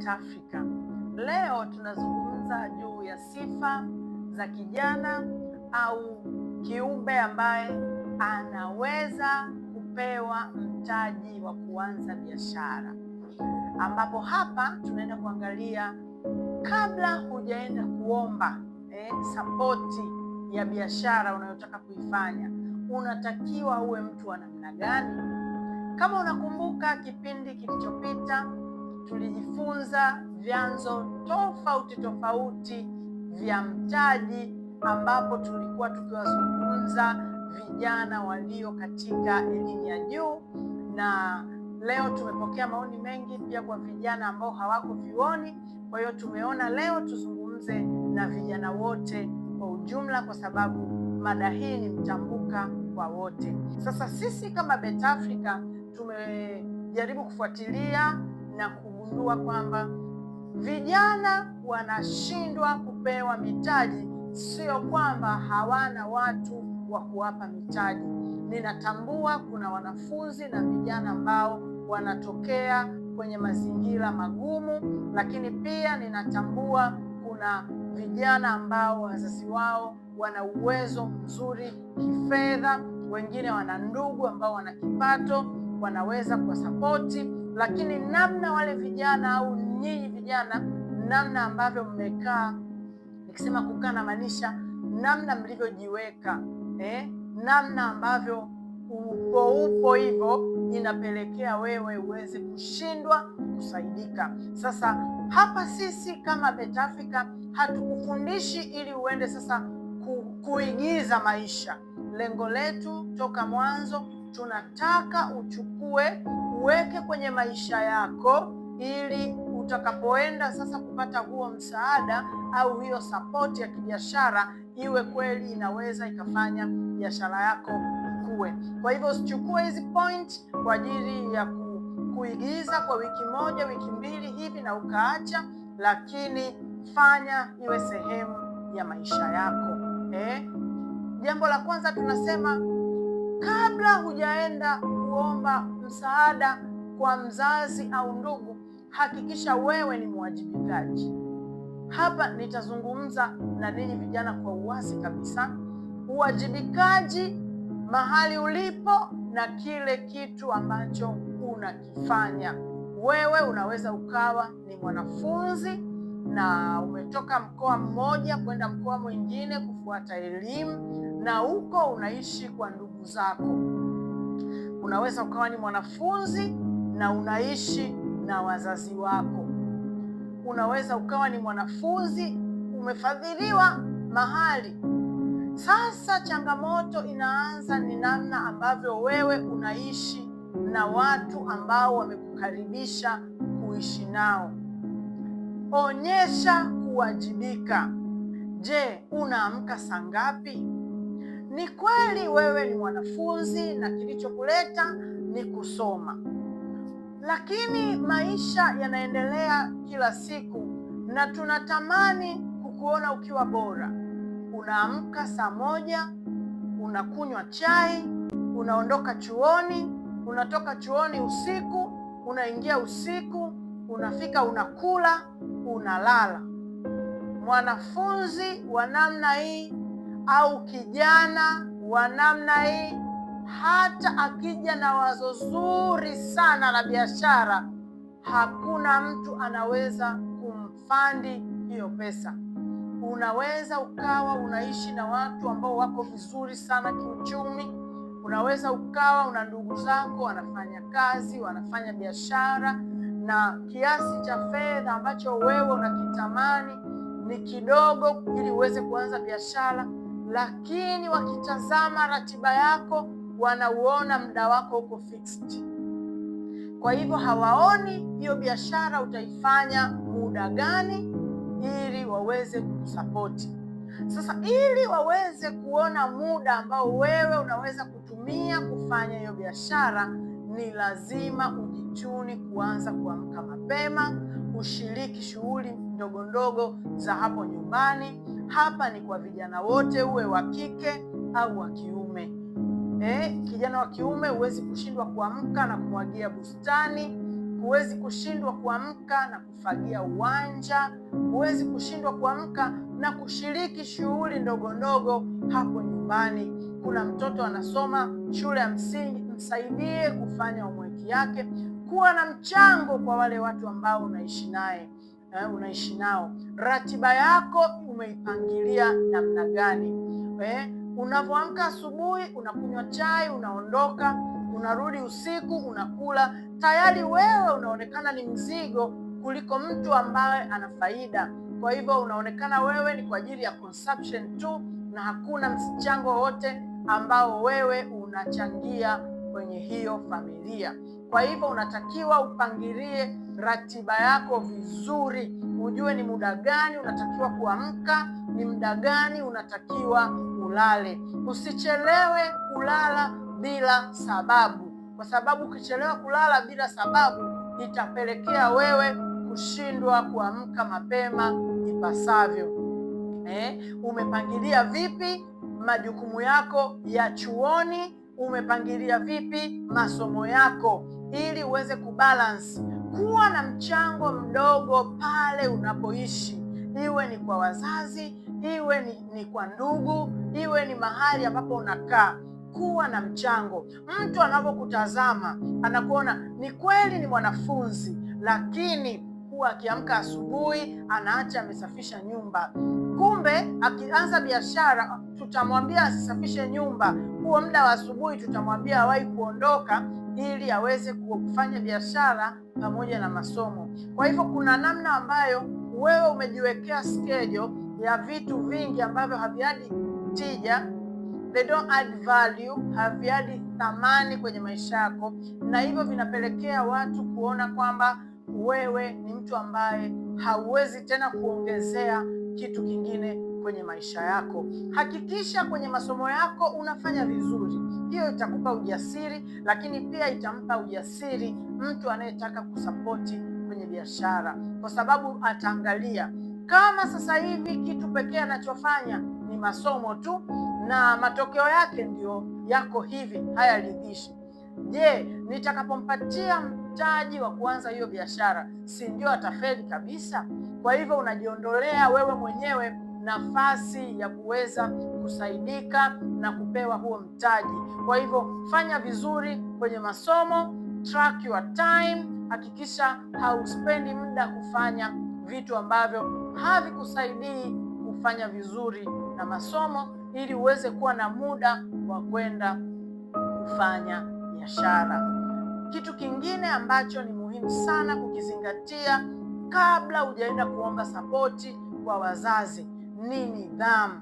Bet Africa. Leo tunazungumza juu ya sifa za kijana au kiumbe ambaye anaweza kupewa mtaji wa kuanza biashara, ambapo hapa tunaenda kuangalia kabla hujaenda kuomba sapoti ya biashara unayotaka kuifanya, unatakiwa uwe mtu wa namna gani? Kama unakumbuka kipindi kilichopita tulijifunza vyanzo tofauti tofauti vya mtaji, ambapo tulikuwa tukiwazungumza vijana walio katika elimu ya juu, na leo tumepokea maoni mengi pia kwa vijana ambao hawako vyuoni. Kwa hiyo tumeona leo tuzungumze na vijana wote kwa ujumla, kwa sababu mada hii ni mtambuka kwa wote. Sasa sisi kama Bet Africa tumejaribu kufuatilia na kugundua kwamba vijana wanashindwa kupewa mitaji, sio kwamba hawana watu wa kuwapa mitaji. Ninatambua kuna wanafunzi na vijana ambao wanatokea kwenye mazingira magumu, lakini pia ninatambua kuna vijana ambao wazazi wao wana uwezo mzuri kifedha, wengine wana ndugu ambao wana kipato, wanaweza kuwasapoti. Lakini namna wale vijana au nyinyi vijana, namna ambavyo mmekaa, nikisema kukaa namaanisha namna mlivyojiweka, namna ambavyo upo hivyo inapelekea wewe uweze kushindwa kusaidika. Sasa hapa sisi kama Bet Africa hatukufundishi ili uende sasa kuigiza maisha. Lengo letu toka mwanzo tunataka uchukue uweke kwenye maisha yako, ili utakapoenda sasa kupata huo msaada au hiyo sapoti ya kibiashara iwe kweli inaweza ikafanya biashara yako ikue. Kwa hivyo usichukue hizi point kwa ajili ya kuigiza kwa wiki moja wiki mbili hivi na ukaacha, lakini fanya iwe sehemu ya maisha yako. Jambo la kwanza tunasema kabla hujaenda kuomba msaada kwa mzazi au ndugu, hakikisha wewe ni mwajibikaji. Hapa nitazungumza na ninyi vijana kwa uwazi kabisa. Uwajibikaji mahali ulipo na kile kitu ambacho unakifanya. Wewe unaweza ukawa ni mwanafunzi na umetoka mkoa mmoja kwenda mkoa mwingine kufuata elimu, na huko unaishi kwa ndugu zako. Unaweza ukawa ni mwanafunzi na unaishi na wazazi wako. Unaweza ukawa ni mwanafunzi umefadhiliwa mahali. Sasa changamoto inaanza ni namna ambavyo wewe unaishi na watu ambao wamekukaribisha kuishi nao. Onyesha kuwajibika. Je, unaamka saa ngapi? Ni kweli wewe ni mwanafunzi na kilichokuleta ni kusoma, lakini maisha yanaendelea kila siku na tunatamani kukuona ukiwa bora. Unaamka saa 1, unakunywa chai, unaondoka chuoni, unatoka chuoni usiku, unaingia usiku, unafika unakula, unalala. Mwanafunzi wa namna hii au kijana wa namna hii, hata akija na wazo zuri sana la biashara, hakuna mtu anaweza kumfandi hiyo pesa. Unaweza ukawa unaishi na watu ambao wako vizuri sana kiuchumi. Unaweza ukawa una ndugu zako wanafanya kazi, wanafanya biashara, na kiasi cha fedha ambacho wewe unakitamani ni kidogo ili uweze kuanza biashara, lakini wakitazama ratiba yako wanauona muda wako uko fixed. Kwa hivyo hawaoni hiyo biashara utaifanya muda gani ili waweze kukusapoti. Sasa ili waweze kuona muda ambao wewe unaweza kutumia kufanya hiyo biashara, ni lazima ujichuni kuanza kuamka mapema, ushiriki shughuli ndogo ndogo za hapo nyumbani. Hapa ni kwa vijana wote, uwe wa kike au wa kiume. Kijana wa kiume huwezi kushindwa kuamka na kumwagia bustani, Huwezi kushindwa kuamka na kufagia uwanja, huwezi kushindwa kuamka na kushiriki shughuli ndogo ndogo hapo nyumbani. Kuna mtoto anasoma shule ya msingi, msaidie kufanya homework yake. Kuwa na mchango kwa wale watu ambao unaishi naye unaishi nao. Ratiba yako umeipangilia namna gani? Unavyoamka asubuhi, unakunywa chai, unaondoka, unarudi usiku, unakula, tayari wewe unaonekana ni mzigo kuliko mtu ambaye ana faida. Kwa hivyo unaonekana wewe ni kwa ajili ya consumption tu na hakuna mchango wowote ambao wewe unachangia kwenye hiyo familia. Kwa hivyo unatakiwa upangilie ratiba yako vizuri, ujue ni muda gani unatakiwa kuamka, ni muda gani unatakiwa ulale. Usichelewe kulala bila sababu, kwa sababu ukichelewa kulala bila sababu itapelekea wewe kushindwa kuamka mapema ipasavyo. Umepangilia vipi majukumu yako ya chuoni? Umepangilia vipi masomo yako ili uweze kubalance? Kuwa na mchango mdogo pale unapoishi, iwe ni kwa wazazi, iwe ni kwa ndugu, iwe ni mahali ambapo unakaa. Kuwa na mchango. Mtu anapokutazama anakuona ni kweli ni mwanafunzi, lakini huwa akiamka asubuhi anaacha amesafisha nyumba. Kumbe akianza biashara tutamwambia asisafishe nyumba, huo muda wa asubuhi tutamwambia awahi kuondoka ili aweze kufanya biashara pamoja na masomo. Kwa hivyo kuna namna ambayo wewe umejiwekea schedule ya vitu vingi ambavyo haviadi tija, they don't add value, haviadi thamani kwenye maisha yako, na hivyo vinapelekea watu kuona kwamba wewe ni mtu ambaye hauwezi tena kuongezea kitu kingine kwenye maisha yako. Hakikisha kwenye masomo yako unafanya vizuri, hiyo itakupa ujasiri, lakini pia itampa ujasiri mtu anayetaka kusapoti kwenye biashara, kwa sababu ataangalia kama sasa hivi kitu pekee anachofanya ni masomo tu na matokeo yake ndio yako hivi, hayaridhishi. Je, nitakapompatia mtaji wa kuanza hiyo biashara, si ndio atafeli kabisa? Kwa hivyo unajiondolea wewe mwenyewe nafasi ya kuweza kusaidika na kupewa huo mtaji. Kwa hivyo fanya vizuri kwenye masomo, track your time, hakikisha hauspendi muda kufanya vitu ambavyo havikusaidii kufanya vizuri na masomo, ili uweze kuwa na muda wa kwenda kufanya biashara. Kitu kingine ambacho ni muhimu sana kukizingatia kabla hujaenda kuomba sapoti kwa wazazi ni nidhamu.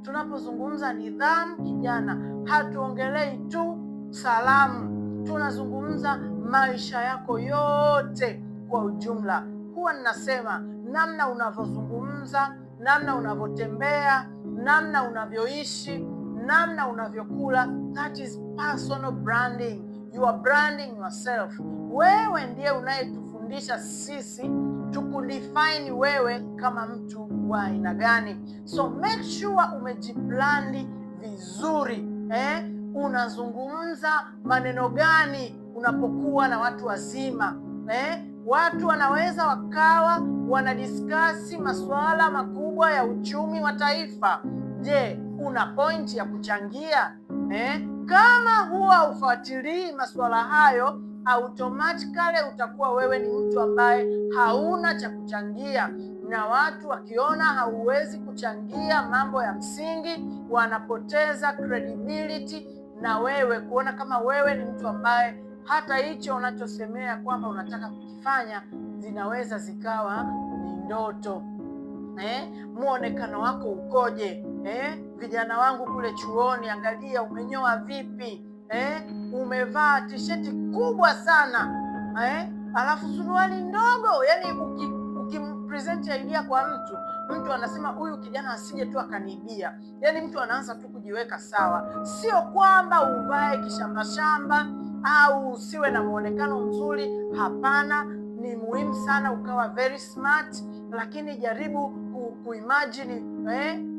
Tunapozungumza nidhamu, kijana, hatuongelei tu salamu, tunazungumza maisha yako yote kwa ujumla. Huwa ninasema namna unavyozungumza, namna unavyotembea, namna unavyoishi, namna unavyokula, that is personal branding. You are branding yourself. Wewe ndiye unayetufundisha sisi tukudefine wewe kama mtu wa aina gani. So make sure umejibrandi vizuri, eh? Unazungumza maneno gani unapokuwa na watu wazima eh? Watu wanaweza wakawa wanadiskasi masuala makubwa ya uchumi wa taifa. Je, una pointi ya kuchangia eh? Kama huwa ufuatilii masuala hayo, automatically utakuwa wewe ni mtu ambaye hauna cha kuchangia, na watu wakiona hauwezi kuchangia mambo ya msingi, wanapoteza credibility na wewe, kuona kama wewe ni mtu ambaye hata hicho unachosemea kwamba unataka kukifanya zinaweza zikawa ni ndoto. Muonekano wako ukoje? Vijana wangu kule chuoni, angalia umenyoa vipi? Umevaa tisheti kubwa sana alafu suruali ndogo. Yani ukimpresent idea kwa mtu, mtu anasema huyu kijana asije tu akaniibia. Yani mtu anaanza tu kujiweka sawa. Sio kwamba uvae kishambashamba au usiwe na muonekano mzuri, hapana. Ni muhimu sana ukawa very smart, lakini jaribu kuimagine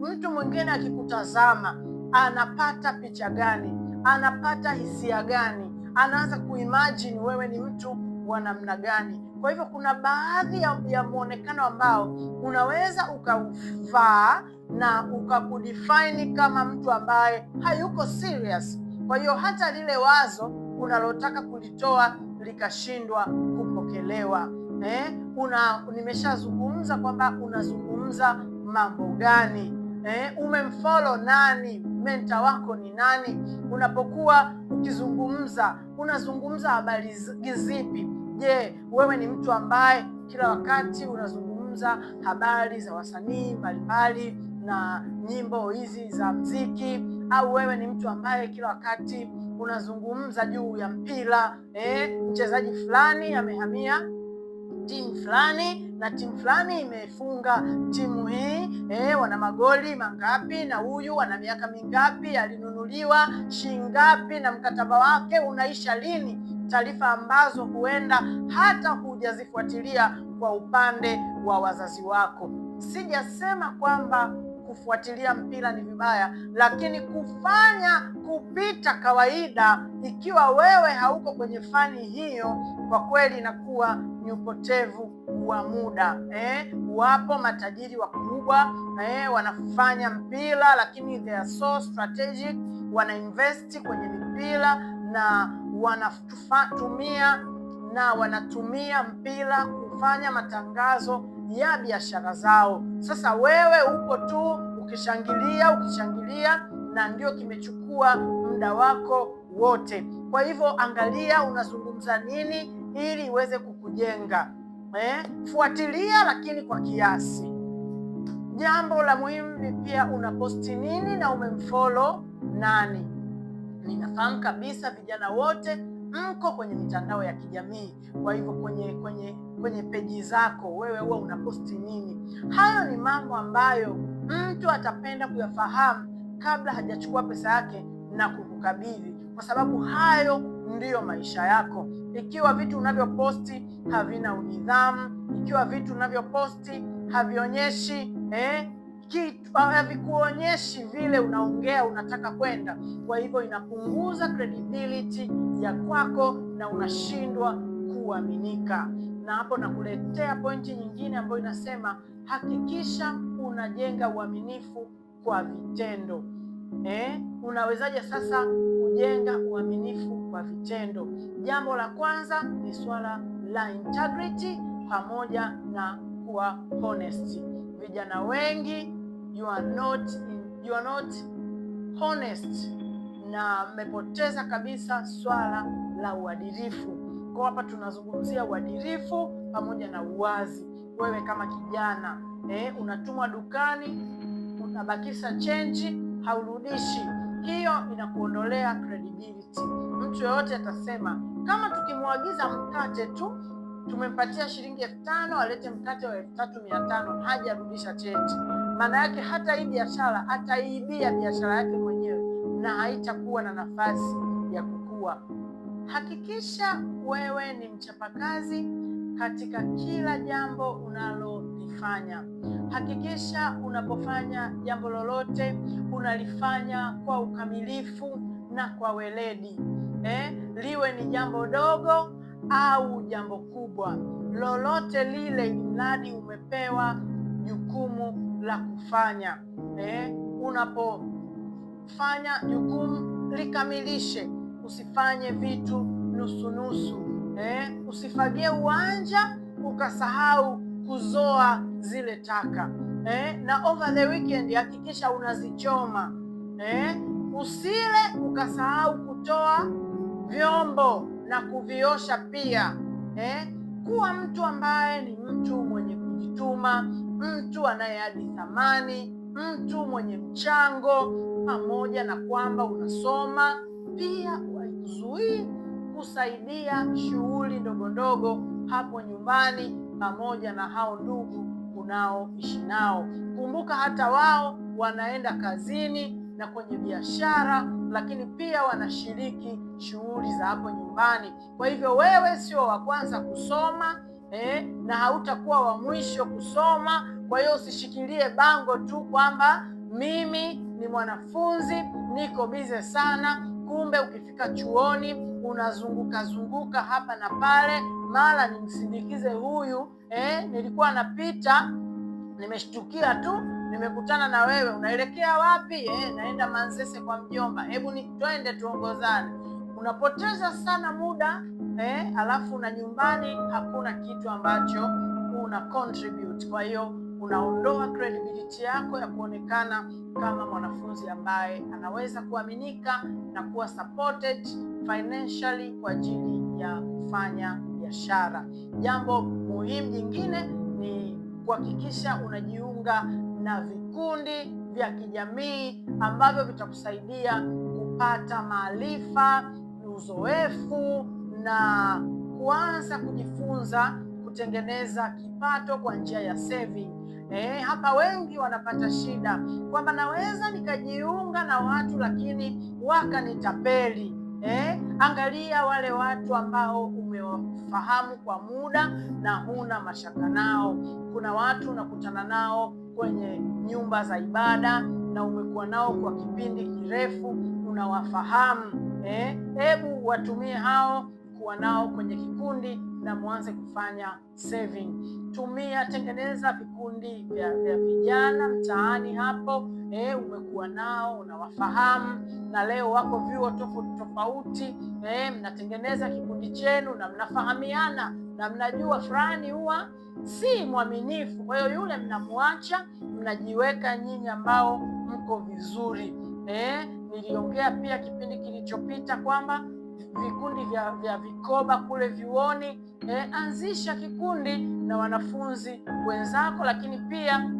mtu mwingine akikutazama anapata picha gani? Anapata hisia gani? Anaanza kuimagine wewe ni mtu wa namna gani. Kwa hivyo kuna baadhi ya mwonekano ambao unaweza ukauvaa na ukakudefine kama mtu ambaye hayuko serious. Kwa hiyo hata lile wazo unalotaka kulitoa likashindwa kupokelewa. Nimeshazungumza kwamba unazungumza mambo gani? Umemfollow nani? Mentor wako ni nani? Unapokuwa ukizungumza, unazungumza habari zipi? Je, wewe ni mtu ambaye kila wakati unazungumza habari za wasanii mbalimbali na nyimbo hizi za mziki, au wewe ni mtu ambaye kila wakati unazungumza juu ya mpira, mchezaji fulani amehamia timu fulani na timu fulani imefunga timu hii, wana magoli mangapi, na huyu ana miaka mingapi, alinunuliwa shingapi, na mkataba wake unaisha lini? Taarifa ambazo huenda hata hujazifuatilia kwa upande wa wazazi wako. Sijasema kwamba kufuatilia mpira ni vibaya, lakini kufanya kupita kawaida, ikiwa wewe hauko kwenye fani hiyo, kwa kweli inakuwa ni upotevu wa muda. Wapo matajiri wakubwa wanafanya mpira, lakini they are so strategic, wanainvest kwenye mipira na wanatumia mpira kufanya matangazo ya biashara zao. Sasa wewe upo tu ukishangilia ukishangilia, na ndio kimechukua muda wako wote. Kwa hivyo angalia unazungumza nini ili iweze kukujenga. Fuatilia lakini kwa kiasi. Jambo la muhimu ni pia unaposti nini na umemfollow nani. Ninafahamu kabisa vijana wote mko kwenye mitandao ya kijamii, kwa hivyo kwenye peji zako wewe huwa unaposti nini? Hayo ni mambo ambayo mtu atapenda kuyafahamu kabla hajachukua pesa yake na kukukabidhi, kwa sababu hayo ndiyo maisha yako. Ikiwa vitu unavyoposti havina unidhamu, ikiwa vitu unavyoposti havionyeshi kitu, havikuonyeshi vile unaongea unataka kwenda, kwa hivyo inapunguza credibility ya kwako na unashindwa kuaminika. Na hapo nakuletea pointi nyingine ambayo inasema hakikisha unajenga uaminifu kwa vitendo. Unawezaje sasa kujenga uaminifu kwa vitendo? Jambo la kwanza ni swala la integrity pamoja na kuwa honest. Vijana wengi you are not honest na mmepoteza kabisa swala la uadilifu. Kwa hapa tunazungumzia uadilifu pamoja na uwazi. Wewe kama kijana unatumwa dukani, unabakisha chenji, haurudishi, hiyo inakuondolea credibility. Mtu yoyote atasema kama tukimwagiza mkate tu tumempatia shilingi 5,000 alete mkate wa 3,500 hajarudisha chenji, maana yake hata hii biashara ataiibia biashara yake mwenyewe na haitakuwa na nafasi ya kukua. Hakikisha wewe ni mchapakazi katika kila jambo unalolifanya. Hakikisha unapofanya jambo lolote unalifanya kwa ukamilifu na kwa weledi. Liwe ni jambo dogo au jambo kubwa, lolote lile, mradi umepewa jukumu la kufanya. Unapofanya jukumu likamilishe, usifanye vitu nusunusu. Usifagie uwanja ukasahau kuzoa zile taka. Na over the weekend hakikisha unazichoma. Usile ukasahau kutoa vyombo na kuviosha pia. Kuwa mtu ambaye ni mtu mwenye kujituma, mtu anayeadi thamani, mtu mwenye mchango, pamoja na kwamba unasoma pia haikuzuii kusaidia shughuli ndogo ndogo hapo nyumbani pamoja na hao ndugu unaoishi nao. Kumbuka hata wao wanaenda kazini na kwenye biashara, lakini pia wanashiriki shughuli za hapo nyumbani. Kwa hivyo wewe sio wa kwanza kusoma na hautakuwa wa mwisho kusoma. Kwa hiyo usishikilie bango tu kwamba mimi ni mwanafunzi niko bize sana, kumbe ukifika chuoni unazunguka zunguka hapa na pale. Mara nimsindikize huyu, nilikuwa napita nimeshtukia tu nimekutana na wewe, unaelekea wapi? Naenda Manzese kwa mjomba, hebu ni twende tuongozane. Unapoteza sana muda, alafu na nyumbani hakuna kitu ambacho una contribute. Kwa hiyo unaondoa credibility yako ya kuonekana kama mwanafunzi ambaye anaweza kuaminika na kuwa supported financially kwa ajili ya kufanya biashara. Jambo muhimu jingine ni kuhakikisha unajiunga na vikundi vya kijamii ambavyo vitakusaidia kupata maarifa, uzoefu na kuanza kujifunza kutengeneza kipato kwa njia ya saving. Hapa wengi wanapata shida kwamba naweza nikajiunga na watu lakini wakanitapeli. Angalia wale watu ambao umewafahamu kwa muda na huna mashaka nao. Kuna watu unakutana nao kwenye nyumba za ibada na umekuwa nao kwa kipindi kirefu, unawafahamu. Hebu watumie hao kuwa nao kwenye kikundi na muanze kufanya saving. Tumia, tengeneza vikundi vya vijana mtaani hapo. Umekuwa nao unawafahamu, na leo wako vyuo tofauti tofauti. Mnatengeneza kikundi chenu na mnafahamiana na mnajua fulani huwa si mwaminifu, kwa hiyo yule mnamuacha, mnajiweka nyinyi ambao mko vizuri. Niliongea pia kipindi kilichopita kwamba vikundi vya vikoba kule vyuoni. Anzisha kikundi na wanafunzi wenzako, lakini pia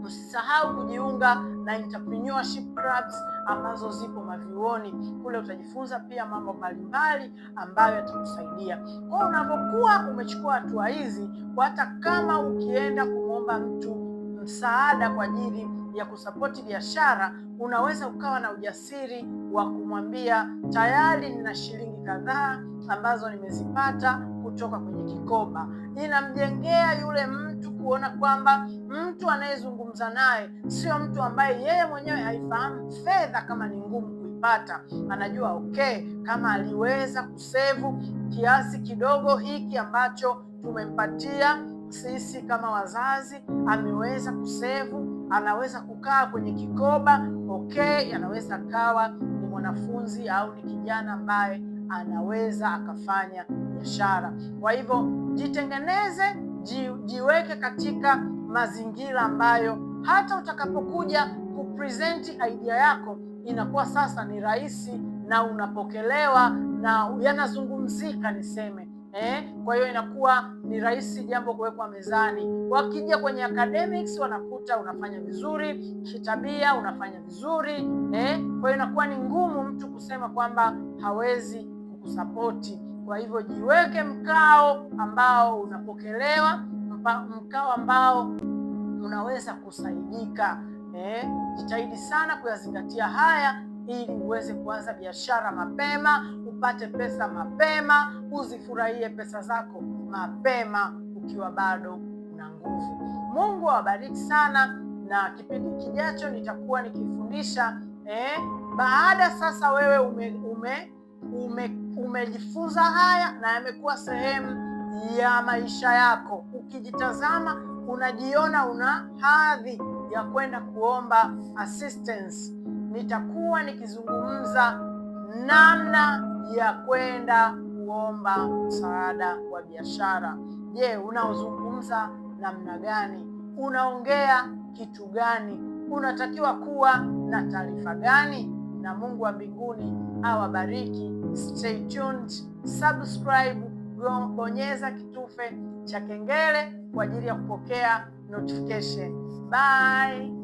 usisahau kujiunga na entrepreneurship clubs ambazo zipo mavyuoni kule. Utajifunza pia mambo mbalimbali ambayo yatakusaidia. Kwa hiyo unapokuwa umechukua hatua hizi, hata kama ukienda kumwomba mtu msaada kwa ajili ya kusapoti biashara, unaweza ukawa na ujasiri wa kumwambia tayari nina shilingi kadhaa ambazo nimezipata kutoka kwenye kikoba. Inamjengea yule mtu kuona kwamba mtu anayezungumza naye sio mtu ambaye yeye mwenyewe haifahamu fedha kama ni ngumu kuipata. Anajua okay, kama aliweza kusevu kiasi kidogo hiki ambacho tumempatia sisi kama wazazi, ameweza kusevu, anaweza kukaa kwenye kikoba okay, anaweza kawa ni mwanafunzi au ni kijana ambaye anaweza akafanya biashara. Kwa hivyo jitengeneze, jiweke katika mazingira ambayo hata utakapokuja kupresent idea yako inakuwa sasa ni rahisi na unapokelewa na yanazungumzika, niseme. Kwa hiyo inakuwa ni rahisi jambo kuwekwa mezani. Wakija kwenye academics wanakuta unafanya vizuri, kitabia unafanya vizuri. Kwa hiyo inakuwa ni ngumu mtu kusema kwamba hawezi kukusapoti. Kwa hivyo jiweke mkao ambao unapokelewa, mkao ambao unaweza kusaidika. Jitahidi sana kuyazingatia haya ili uweze kuanza biashara mapema, upate pesa mapema, uzifurahie pesa zako mapema ukiwa bado una nguvu. Mungu awabariki sana, na kipindi kijacho nitakuwa nikifundisha baada sasa wewe umejifunza haya na yamekuwa sehemu ya maisha yako. Ukijitazama unajiona una hadhi ya kwenda kuomba assistance. Nitakuwa nikizungumza namna ya kwenda kuomba msaada wa biashara. Je, unaozungumza namna gani? Unaongea kitu gani? Unatakiwa kuwa na taarifa gani? Na Mungu wa mbinguni awabariki. Stay tuned, subscribe, bonyeza kitufe cha kengele kwa ajili ya kupokea notification. Bye.